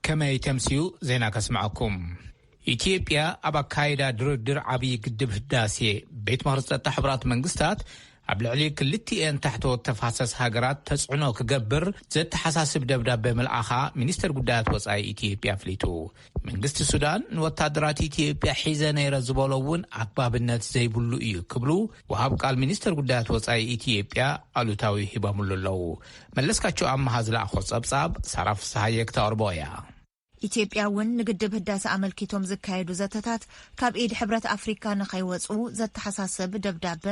ከመይ ተምስዩ ዜና ከስምዐኩም። ኢትዮጵያ ኣብ ኣካይዳ ድርድር ዓብዪ ግድብ ህዳሴ፣ ቤት ምኽሪ ጸጥታ ሕቡራት መንግስታት ኣብ ልዕሊ ክልቲኤን ታሕተዎት ተፋሰስ ሃገራት ተጽዕኖ ክገብር ዘተሓሳስብ ደብዳቤ ምልኣኻ ሚኒስተር ጉዳያት ወጻኢ ኢትዮጵያ ኣፍሊጡ። መንግስቲ ሱዳን ንወታደራት ኢትዮጵያ ሒዘ ነይረ ዝበሎ እውን ኣግባብነት ዘይብሉ እዩ ክብሉ ወሃብ ቃል ሚኒስተር ጉዳያት ወጻኢ ኢትዮጵያ ኣሉታዊ ሂቦምሉ ኣለዉ። መለስካቸው ኣመሃ ዝለኣኾ ጸብጻብ ሳራ ፍስሃየ ክተቕርቦ እያ። ኢትዮጵያ እውን ንግድብ ህዳሰ ኣመልኪቶም ዝካየዱ ዘተታት ካብ ኢድ ሕብረት ኣፍሪካ ንኸይወፁ ዘተሓሳስብ ደብዳበ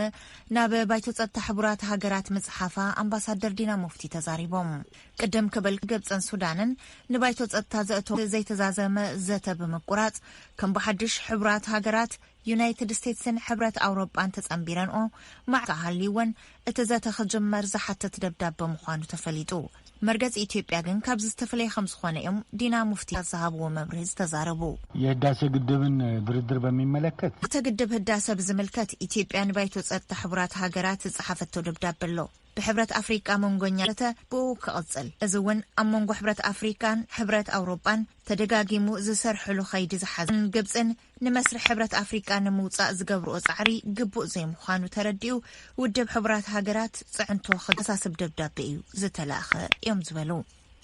ናብ ባይቶ ጸጥታ ሕቡራት ሃገራት ምጽሓፋ ኣምባሳደር ዲና ሙፍቲ ተዛሪቦም። ቅድም ክብል ግብፅን ሱዳንን ንባይቶ ጸጥታ ዘእቶ ዘይተዛዘመ ዘተ ብምቁራፅ ከም ብሓድሽ ሕቡራት ሃገራት ዩናይትድ ስቴትስን ሕብረት ኣውሮጳን ተጸንቢረንኦ ማዕካ ሃልይወን እቲ ዘተ ክጅመር ዝሓትት ደብዳበ ምዃኑ ተፈሊጡ። መርገጺ ኢትዮጵያ ግን ካብዚ ዝተፈለየ ከም ዝኾነ እዮም ዲና ሙፍቲ ዝሃብዎ መብርሂ ዝተዛረቡ። የህዳሴ ግድብን ድርድር በሚመለከት እቲ ግድብ ህዳሰ ብዝምልከት ኢትዮጵያ ንባይቶ ጸጥታ ሕቡራት ሃገራት ዝጸሓፈቶ ደብዳበ ኣሎ። ብሕብረት ኣፍሪቃ መንጎኛ ዘተ ብኡ ክቕጽል፣ እዚ እውን ኣብ መንጎ ሕብረት ኣፍሪቃን ሕብረት ኣውሮጳን ተደጋጊሙ ዝሰርሕሉ ኸይዲ ዝሓዘን ግብጽን ንመስርሕ ሕብረት ኣፍሪቃ ንምውጻእ ዝገብርኦ ጻዕሪ ግቡእ ዘይምዃኑ ተረዲኡ ውድብ ሕቡራት ሃገራት ጽዕንቶ ክተሳስብ ደብዳቤ እዩ ዝተላእኸ እዮም ዝበሉ።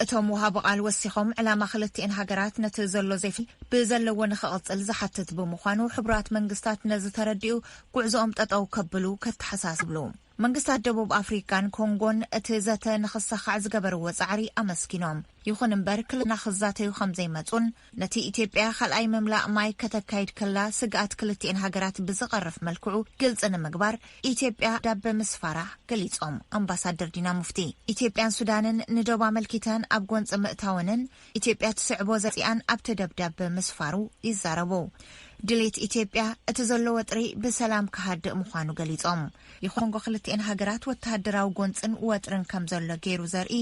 እቶም ወሃቢ ቃል ወሲኾም ዕላማ ክልቲኤን ሃገራት ነቲ ዘሎ ዘይፍል ብዘለዎ ንክቕጽል ዝሓትት ብምዃኑ ሕቡራት መንግስታት ነዚ ተረዲኡ ጉዕዞኦም ጠጠው ከብሉ ከተሓሳስብሉ መንግስታት ደቡብ ኣፍሪካን ኮንጎን እቲ ዘተ ንኽሳኻዕ ዝገበርዎ ጻዕሪ ኣመስኪኖም። ይኹን እምበር ክልና ክዛተዩ ከም ዘይመጹን ነቲ ኢትዮጵያ ካልኣይ ምምላእ ማይ ከተካይድ ከላ ስግኣት ክልቲኤን ሃገራት ብዝቐርፍ መልክዑ ግልጺ ንምግባር ኢትዮጵያ ዳበ ምስፋራ ገሊጾም ኣምባሳደር ዲና ሙፍቲ። ኢትዮጵያን ሱዳንን ንዶብ ኣመልኪተን ኣብ ጎንጺ ምእታወንን ኢትዮጵያ ትስዕቦ ዘጺኣን ኣብቲ ደብዳበ ምስፋሩ ይዛረቡ። ድሌት ኢትዮጵያ እቲ ዘሎ ወጥሪ ብሰላም ክሃድእ ምዃኑ ገሊጾም። ይኹን ኮንጎ ክልቲኤን ሃገራት ወተሃደራዊ ጎንጽን ወጥርን ከም ዘሎ ገይሩ ዘርኢ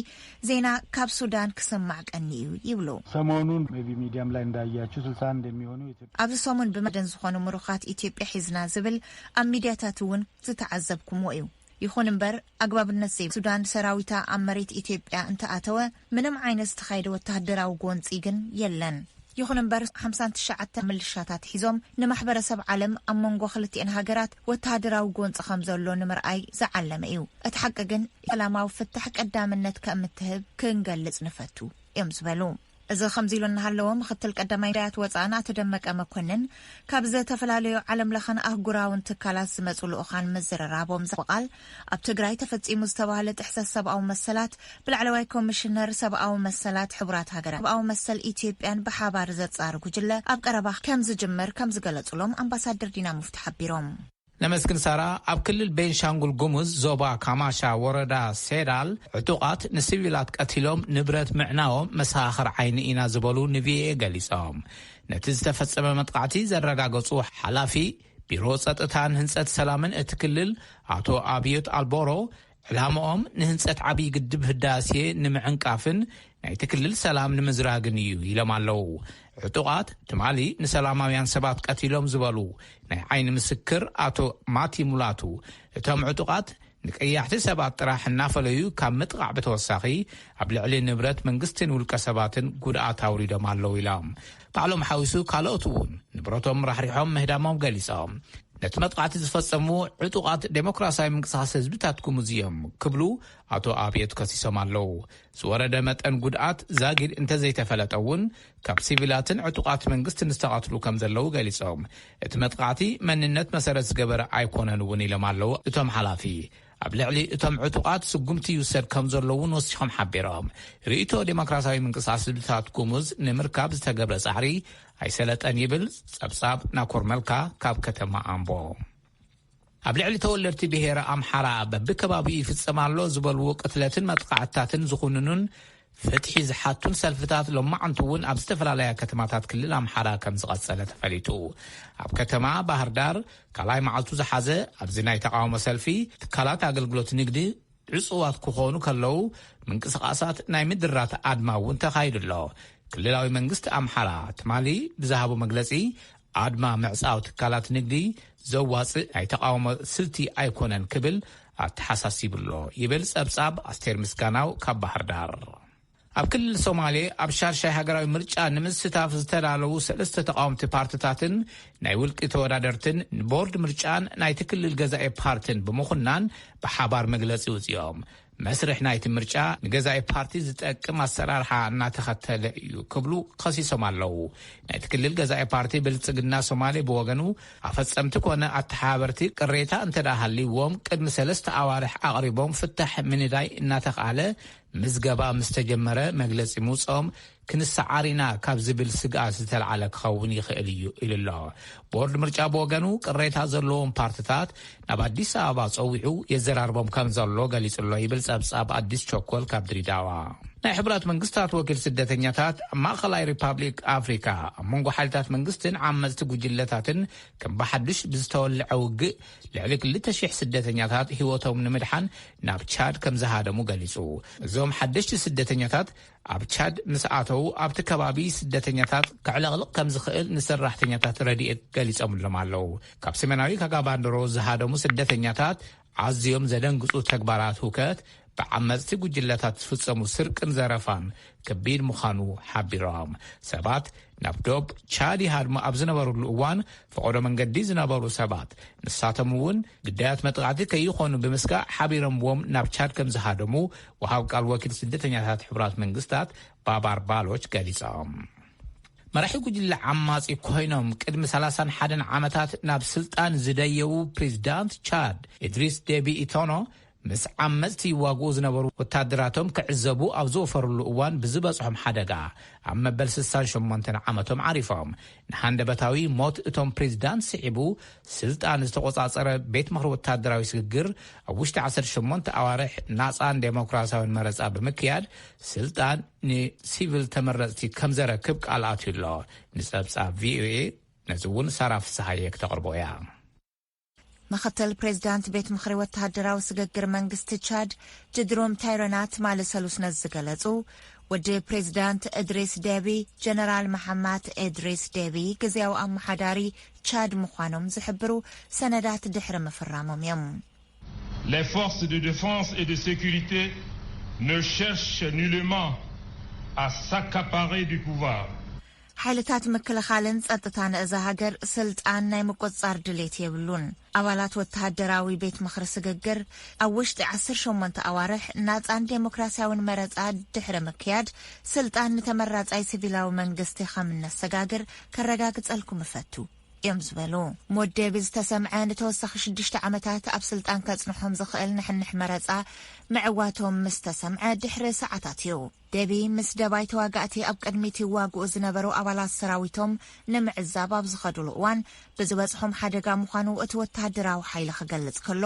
ዜና ካብ ሱዳን ክስማዕ ቀኒ እዩ ይብሉ። ሰሞኑን maybe ሚዲያም ላይ እንዳያችሁ ስልሳ አንድ የሚሆኑ ኢትዮጵያ ኣብዚ ሰሙን ብመደን ዝኾኑ ምሩኻት ኢትዮጵያ ሒዝና ዝብል ኣብ ሚዲያታት እውን ዝተዓዘብኩምዎ እዩ። ይኹን እምበር ኣግባብነት ዘይ ሱዳን ሰራዊታ ኣብ መሬት ኢትዮጵያ እንተኣተወ ምንም ዓይነት ዝተኻየደ ወተሃደራዊ ጎንጺ ግን የለን። ይኹን እምበር ሓምሳን ትሽዓተ ምልሻታት ሒዞም ንማሕበረሰብ ዓለም ኣብ መንጎ ክልቲኤን ሃገራት ወተሃደራዊ ጎንጺ ከም ዘሎ ንምርኣይ ዝዓለመ እዩ። እቲ ሓቂ ግን ሰላማዊ ፍታሕ ቀዳምነት ከም እትህብ ክንገልጽ ንፈቱ እዮም ዝበሉ። እዚ ከምዚ ኢሉ እናሃለዎ ምክትል ቀዳማይ ሚኒስትር ወፃእን ኣቶ ደመቀ መኮንን ካብ ዝተፈላለዩ ዓለም ለኸን ኣህጉራውን ትካላት ዝመፁ ልኡኻን ምዝርራቦም ዘቃል ኣብ ትግራይ ተፈፂሙ ዝተባህለ ጥሕሰት ሰብኣዊ መሰላት ብላዕለዋይ ኮሚሽነር ሰብኣዊ መሰላት ሕቡራት ሃገራት ሰብኣዊ መሰል ኢትዮጵያን ብሓባር ዘፃሪ ጉጅለ ኣብ ቀረባ ከም ዝጅመር ከም ዝገለፁሎም ኣምባሳደር ዲና ሙፍቲ ሓቢሮም። ነመስግን ሳራ። ኣብ ክልል ቤንሻንጉል ጉሙዝ ዞባ ካማሻ ወረዳ ሴዳል ዕጡቓት ንሲቪላት ቀቲሎም ንብረት ምዕናዎም መሰኻኽር ዓይኒ ኢና ዝበሉ ንቪኦኤ ገሊጾም። ነቲ ዝተፈጸመ መጥቃዕቲ ዘረጋገጹ ሓላፊ ቢሮ ጸጥታን ህንጸት ሰላምን እቲ ክልል ኣቶ ኣብዮት ኣልቦሮ ዕላማኦም ንህንጸት ዓብዪ ግድብ ህዳሴ ንምዕንቃፍን ናይቲ ክልል ሰላም ንምዝራግን እዩ ኢሎም ኣለዉ። ዕጡቓት ትማሊ ንሰላማውያን ሰባት ቀቲሎም ዝበሉ ናይ ዓይኒ ምስክር ኣቶ ማቲ ሙላቱ፣ እቶም ዕጡቓት ንቀያሕቲ ሰባት ጥራሕ እናፈለዩ ካብ ምጥቓዕ ብተወሳኺ ኣብ ልዕሊ ንብረት መንግስትን ውልቀ ሰባትን ጉድኣት ኣውሪዶም ኣለዉ ኢሎም። ባዕሎም ሓዊሱ ካልኦት እውን ንብረቶም ራሕሪሖም ምህዳሞም ገሊጾም። ነቲ መጥቃዕቲ ዝፈጸሙ ዕጡቓት ዴሞክራሲያዊ ምንቅስቃስ ህዝብታት ጉሙዝ እዮም ክብሉ ኣቶ ኣብየት ከሲሶም ኣለዉ። ዝወረደ መጠን ጉድኣት ዛጊድ እንተዘይተፈለጠ እውን ካብ ሲቪላትን ዕጡቓት መንግስትን ዝተቐትሉ ከም ዘለዉ ገሊጾም፣ እቲ መጥቃዕቲ መንነት መሰረት ዝገበረ ኣይኮነን እውን ኢሎም ኣለዉ እቶም ሓላፊ። ኣብ ልዕሊ እቶም ዕጡቓት ስጉምቲ ይውሰድ ከም ዘሎ እውን ወሲኾም ሓቢሮም። ርእይቶ ዴሞክራሲያዊ ምንቅስቃስ ህዝብታት ጉሙዝ ንምርካብ ዝተገብረ ጻዕሪ ኣይሰለጠን ይብል ጸብጻብ ናኮር መልካ ካብ ከተማ ኣምቦ። ኣብ ልዕሊ ተወለድቲ ብሄረ ኣምሓራ በብከባቢኡ ይፍጸም ኣሎ ዝበልዎ ቅትለትን መጥቃዕትታትን ዝኹንኑን ፍትሒ ዝሓቱን ሰልፍታት ሎማዓንቲ እውን ኣብ ዝተፈላለያ ከተማታት ክልል ኣምሓራ ከም ዝቐጸለ ተፈሊጡ። ኣብ ከተማ ባህር ዳር ካልኣይ መዓልቱ ዝሓዘ ኣብዚ ናይ ተቃውሞ ሰልፊ ትካላት ኣገልግሎት ንግዲ ዕጹዋት ክኾኑ ከለዉ ምንቅስቃሳት ናይ ምድራት ኣድማ እውን ተኻይዱ ኣሎ። ክልላዊ መንግስቲ ኣምሓራ ትማሊ ብዝሃቦ መግለጺ ኣድማ ምዕጻው ትካላት ንግዲ ዘዋጽእ ናይ ተቃውሞ ስልቲ ኣይኮነን ክብል ኣተሓሳሲቡ ኣሎ ይብል ጸብጻብ ኣስቴር ምስጋናው ካብ ባህር ዳር። ኣብ ክልል ሶማሌ ኣብ ሻድሻይ ሃገራዊ ምርጫ ንምስታፍ ዝተዳለዉ ሰለስተ ተቃወምቲ ፓርትታትን ናይ ውልቂ ተወዳደርትን ንቦርድ ምርጫን ናይቲ ክልል ገዛኢ ፓርትን ብምኹናን ብሓባር መግለጺ ውጽኦም። መስርሕ ናይቲ ምርጫ ንገዛኢ ፓርቲ ዝጠቅም ኣሰራርሓ እናተኸተለ እዩ ክብሉ ከሲሶም ኣለዉ። ናይቲ ክልል ገዛኢ ፓርቲ ብልጽግና ሶማሌ ብወገኑ ኣፈጸምቲ ኮነ ኣተሓባበርቲ ቅሬታ እንተ ደኣ ሃልይዎም ቅድሚ ሰለስተ ኣዋርሕ ኣቕሪቦም ፍታሕ ምንዳይ እናተኽኣለ ምዝገባ ምስ ተጀመረ መግለጺ ምውጽኦም ክንሰዓር ኢና ካብ ዝብል ስግኣት ዝተልዓለ ክኸውን ይኽእል እዩ ኢሉ ኣሎ። ቦርድ ምርጫ ብወገኑ ቅሬታ ዘለዎም ፓርትታት ናብ ኣዲስ ኣበባ ጸዊዑ የዘራርቦም ከም ዘሎ ገሊጹ ኣሎ ይብል ጸብጻብ ኣዲስ ቸኮል ካብ ድሪዳዋ። ናይ ሕቡራት መንግስታት ወኪል ስደተኛታት ኣብ ማእኸላይ ሪፓብሊክ ኣፍሪካ ኣብ መንጎ ሓይልታት መንግስትን ዓመፅቲ ጉጅለታትን ከም ብሓድሽ ብዝተወልዐ ውግእ ልዕሊ ክልተ ሽሕ ስደተኛታት ህይወቶም ንምድሓን ናብ ቻድ ከም ዝሃደሙ ገሊጹ። እዞም ሓደሽቲ ስደተኛታት ኣብ ቻድ ምስ ኣተዉ ኣብቲ ከባቢ ስደተኛታት ከዕለቕልቕ ከም ዝኽእል ንሰራሕተኛታት ረድኤት ገሊጾምሎም ኣለዉ። ካብ ሰሜናዊ ካጋባንድሮ ዝሃደሙ ስደተኛታት ኣዝዮም ዘደንግጹ ተግባራት ሁከት ብዓመጽቲ ጉጅለታት ዝፍጸሙ ስርቅን ዘረፋን ከቢድ ምዃኑ ሓቢሮም። ሰባት ናብ ዶብ ቻድ ይሃድሙ ኣብ ዝነበሩሉ እዋን ፈቐዶ መንገዲ ዝነበሩ ሰባት ንሳቶም እውን ግዳያት መጥቃዕቲ ከይኾኑ ብምስጋእ ሓቢሮምዎም ናብ ቻድ ከም ዝሃደሙ ወሃብ ቃል ወኪል ስደተኛታት ሕቡራት መንግስታት ባባር ባሎች ገሊጾም። መራሒ ጉጅለ ዓማጺ ኮይኖም ቅድሚ ሰላሳን ሓደን ዓመታት ናብ ስልጣን ዝደየቡ ፕሬዚዳንት ቻድ ኢድሪስ ዴቢ ኢቶኖ ምስ ዓመጽቲ ይዋግኡ ዝነበሩ ወታደራቶም ክዕዘቡ ኣብ ዝወፈሩሉ እዋን ብዝበጽሖም ሓደጋ ኣብ መበል ስሳን ሸሞንተን ዓመቶም ዓሪፎም። ንሃንደበታዊ ሞት እቶም ፕሬዚዳንት ስዒቡ ስልጣን ዝተቆጻጸረ ቤት ምኽሪ ወታደራዊ ስግግር ኣብ ውሽጢ ዓሰርተ ሸሞንተ ኣዋርሕ ናጻን ዴሞክራሲያውን መረጻ ብምክያድ ስልጣን ንሲቪል ተመረጽቲ ከም ዘረክብ ቃል ኣትዩ ኣሎ። ንጸብጻብ ቪኦኤ ነዚ እውን ሳራ ፍስሃየ ክተቕርቦ እያ። ምኽትል ፕሬዚዳንት ቤት ምኽሪ ወተሃደራዊ ስግግር መንግስቲ ቻድ ጅድሮም ታይረና ትማሊ ሰሉስ ነዚ ዝገለጹ፣ ወዲ ፕሬዚዳንት እድሪስ ዴቢ ጀነራል መሓማት እድሪስ ዴቢ ግዜያዊ ኣመሓዳሪ ቻድ ምዃኖም ዝሕብሩ ሰነዳት ድሕሪ ምፍራሞም እዮም። Les forces de défense et de sécurité ne cherchent nullement à s'accaparer du pouvoir. ሓይልታት ምክልኻልን ጸጥታን እዛ ሃገር ስልጣን ናይ ምቁጽጻር ድሌት የብሉን። ኣባላት ወተሃደራዊ ቤት ምኽሪ ስግግር ኣብ ውሽጢ ዓሰርተ ሸሞንተ ኣዋርሕ ናጻን ዴሞክራሲያውን መረጻ ድሕሪ ምክያድ ስልጣን ንተመራጻይ ሲቪላዊ መንግስቲ ከም እነሰጋግር ከረጋግጸልኩም እፈቱ እዮም ዝበሉ። ሞት ዴቢ ዝተሰምዐ ንተወሳኺ ሽዱሽተ ዓመታት ኣብ ስልጣን ከጽንሖም ዝኽእል ንሕንሕ መረጻ ምዕዋቶም ምስ ተሰምዐ ድሕሪ ሰዓታት እዩ። ዴቢ ምስ ደባይ ተዋጋእቲ ኣብ ቅድሚት ይዋግኡ ዝነበሩ ኣባላት ሰራዊቶም ንምዕዛብ ኣብ ዝኸዱሉ እዋን ብዝበጽሖም ሓደጋ ምዃኑ እቲ ወተሃደራዊ ሓይሊ ክገልጽ ከሎ፣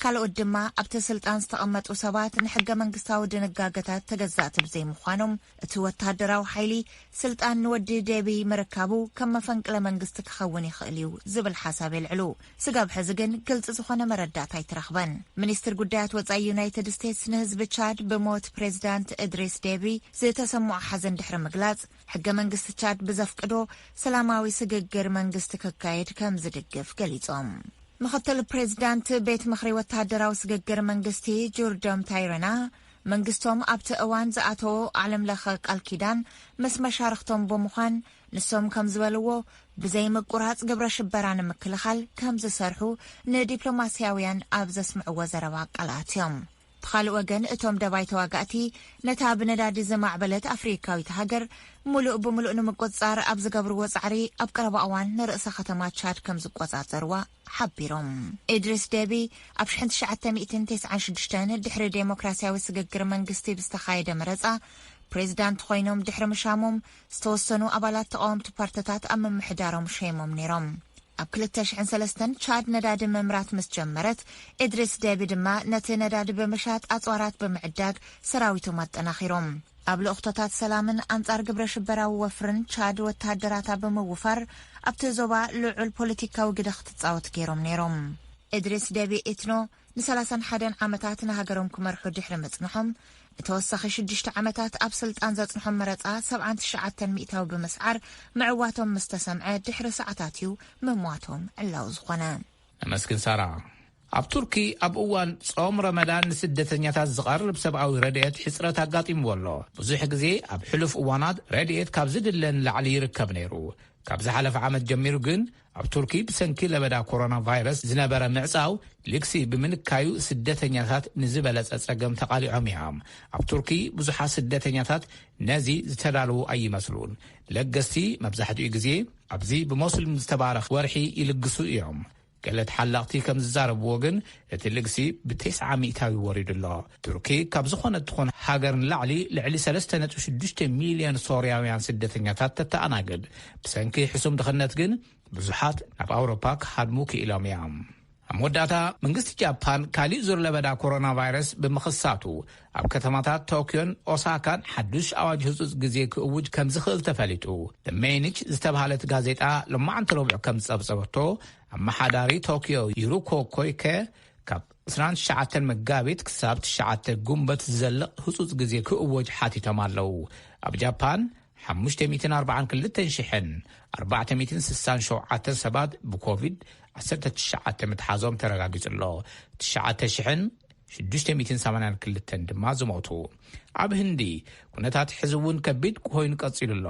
ካልኦት ድማ ኣብቲ ስልጣን ዝተቐመጡ ሰባት ንሕገ መንግስታዊ ድንጋገታት ተገዛእቲ ብዘይምዃኖም እቲ ወተሃደራዊ ሓይሊ ስልጣን ንወዲ ዴቢ ምርካቡ ከም መፈንቅለ መንግስቲ ክኸውን ይኽእል እዩ ዝብል ሓሳብ የልዕሉ። ስጋብ ሕዚ ግን ግልፂ ዝኾነ መረዳእታ ኣይተረኽበን። ሚኒስትር ጉዳያት ወፃኢ ዩናይትድ ስቴትስ ንህዝቢ ቻድ ብሞት ፕሬዚዳንት እድሪስ ዴቢ ዝተሰምዖ ሓዘን ድሕሪ ምግላፅ፣ ሕገ መንግስቲ ቻድ ብዘፍቅዶ ሰላማዊ ስግግር መንግስቲ ክካየድ ከም ዝድግፍ ገሊፆም። ምኽትል ፕሬዚዳንት ቤት ምኽሪ ወተሃደራዊ ስግግር መንግስቲ ጁርዶም ታይረና መንግስቶም ኣብቲ እዋን ዝኣተዎ ዓለም ለኸ ቃል ኪዳን ምስ መሻርኽቶም ብምዃን ንሶም ከም ዝበልዎ ብዘይ ምቁራጽ ግብረ ሽበራ ንምክልኻል ከም ዝሰርሑ ንዲፕሎማስያውያን ኣብ ዘስምዕዎ ዘረባ ቃል ኣትዮም። ብኻልእ ወገን እቶም ደባይ ተዋጋእቲ ነታ ብነዳዲ ዝማዕበለት ኣፍሪካዊት ሃገር ሙሉእ ብሙሉእ ንምቁጽጻር ኣብ ዝገብርዎ ጻዕሪ ኣብ ቀረባ እዋን ንርእሰ ከተማ ቻድ ከም ዝቆጻጸርዋ ሓቢሮም። ኢድሪስ ደቢ ኣብ ሽሕን ትሽዓተ ሚእትን ተስዓን ሽዱሽተን ድሕሪ ዴሞክራሲያዊ ስግግር መንግስቲ ብዝተኻየደ መረጻ ፕሬዚዳንት ኮይኖም ድሕሪ ምሻሞም ዝተወሰኑ ኣባላት ተቓወምቲ ፓርትታት ኣብ ምምሕዳሮም ሸይሞም ነይሮም። ኣብ ክልተ ሽሕን ሰለስተን ቻድ ነዳዲ ምምራት ምስ ጀመረት ኢድሪስ ደቢ ድማ ነቲ ነዳዲ ብምሻጥ ኣጽዋራት ብምዕዳግ ሰራዊቶም ኣጠናኺሮም። ኣብ ልእኽቶታት ሰላምን ኣንጻር ግብረ ሽበራዊ ወፍርን ቻድ ወተሃደራታ ብምውፋር ኣብቲ ዞባ ልዑል ፖለቲካዊ ግደ ክትጻወት ገይሮም ነይሮም። ኢድሪስ ደቢ ኢትኖ ንሰላሳን ሓደን ዓመታት ንሃገሮም ክመርሑ ድሕሪ ምጽንሖም ንተወሳኺ ሽዱሽተ ዓመታት ኣብ ስልጣን ዘጽንሖም መረጻ ሰብዓን ትሽዓተን ሚእታዊ ብምስዓር ምዕዋቶም ምስ ተሰምዐ ድሕሪ ሰዓታት እዩ ምሟቶም ዕላዊ ዝኾነ። ነመስግን ሳራ። ኣብ ቱርኪ ኣብ እዋን ጾም ረመዳን ንስደተኛታት ዝቐርብ ሰብኣዊ ረድኤት ሕጽረት ኣጋጢምዎ ኣሎ። ብዙሕ ግዜ ኣብ ሕሉፍ እዋናት ረድኤት ካብ ዝድለን ላዕሊ ይርከብ ነይሩ። ካብ ዝሓለፈ ዓመት ጀሚሩ ግን ኣብ ቱርኪ ብሰንኪ ለበዳ ኮሮና ቫይረስ ዝነበረ ምዕጻው ልግሲ ብምንካዩ ስደተኛታት ንዝበለጸ ጸገም ተቓሊዖም እዮም። ኣብ ቱርኪ ብዙሓት ስደተኛታት ነዚ ዝተዳለዉ ኣይመስሉን። ለገስቲ መብዛሕትኡ ግዜ ኣብዚ ብሞስሊም ዝተባረኽ ወርሒ ይልግሱ እዮም። ገለ ተሓላቕቲ ከም ዝዛረብዎ ግን እቲ ልግሲ ብተስዓ ሚእታዊ ወሪዱ ኣሎ። ቱርኪ ካብ ዝኾነት ትኾን ሃገር ንላዕሊ ልዕሊ ሰለስተ ነጥቢ ሽዱሽተ ሚልዮን ሶርያውያን ስደተኛታት ተተኣናግድ። ብሰንኪ ሕሱም ድኽነት ግን ብዙሓት ናብ ኣውሮፓ ክሃድሙ ክኢሎም እዮም። ኣብ መወዳእታ መንግስቲ ጃፓን ካሊእ ዙር ለበዳ ኮሮና ቫይረስ ብምኽሳቱ ኣብ ከተማታት ቶክዮን ኦሳካን ሓዱሽ ኣዋጅ ህጹጽ ግዜ ክእውጅ ከም ዝኽእል ተፈሊጡ። The Mainichi ዝተባህለት ጋዜጣ ሎማዕንቲ ረቡዕ ከም ዝጸብጸበቶ ኣመሓዳሪ ቶክዮ ዩሩኮ ኮይከ ካብ ዕስራን ትሽዓተን መጋቢት ክሳብ ትሽዓተ ጉንበት ዝዘልቕ ህጹጽ ግዜ ክእወጅ ሓቲቶም ኣለዉ። ኣብ ጃፓን ሓሙሽተ ሚእትን ኣርባዓን ክልተን ሽሕን ኣርባዕተ ሚእትን ስሳን ሸውዓተን ሰባት ብኮቪድ ዓሰርተ ትሽዓተ ምትሓዞም ተረጋጊጹ ኣሎ። ትሽዓተ ሽሕን ሽዱሽተ ሚእትን ሰማንያን ክልተን ድማ ዝሞቱ። ኣብ ህንዲ ኩነታት ሕዚ እውን ከቢድ ኮይኑ ቀጺሉ ኣሎ።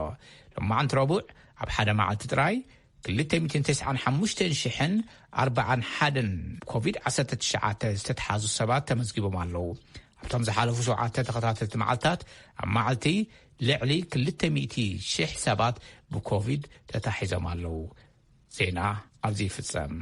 ሎማዓንቲ ረቡዕ ኣብ ሓደ መዓልቲ ጥራይ ክልተ ሚእትን ተስዓን ሓሙሽተን ሽሕን ኣርባዓን ሓደን ኮቪድ ዓሰርተ ትሽዓተ ዝተትሓዙ ሰባት ተመዝጊቦም ኣለዉ። ኣብቶም ዝሓለፉ ሸውዓተ ተኸታተልቲ መዓልታት ኣብ መዓልቲ ልዕሊ ክልተ ሚእቲ ሽሕ ሰባት ብኮቪድ ተታሒዞም ኣለዉ። ዜና ኣብዚ ይፍጸም።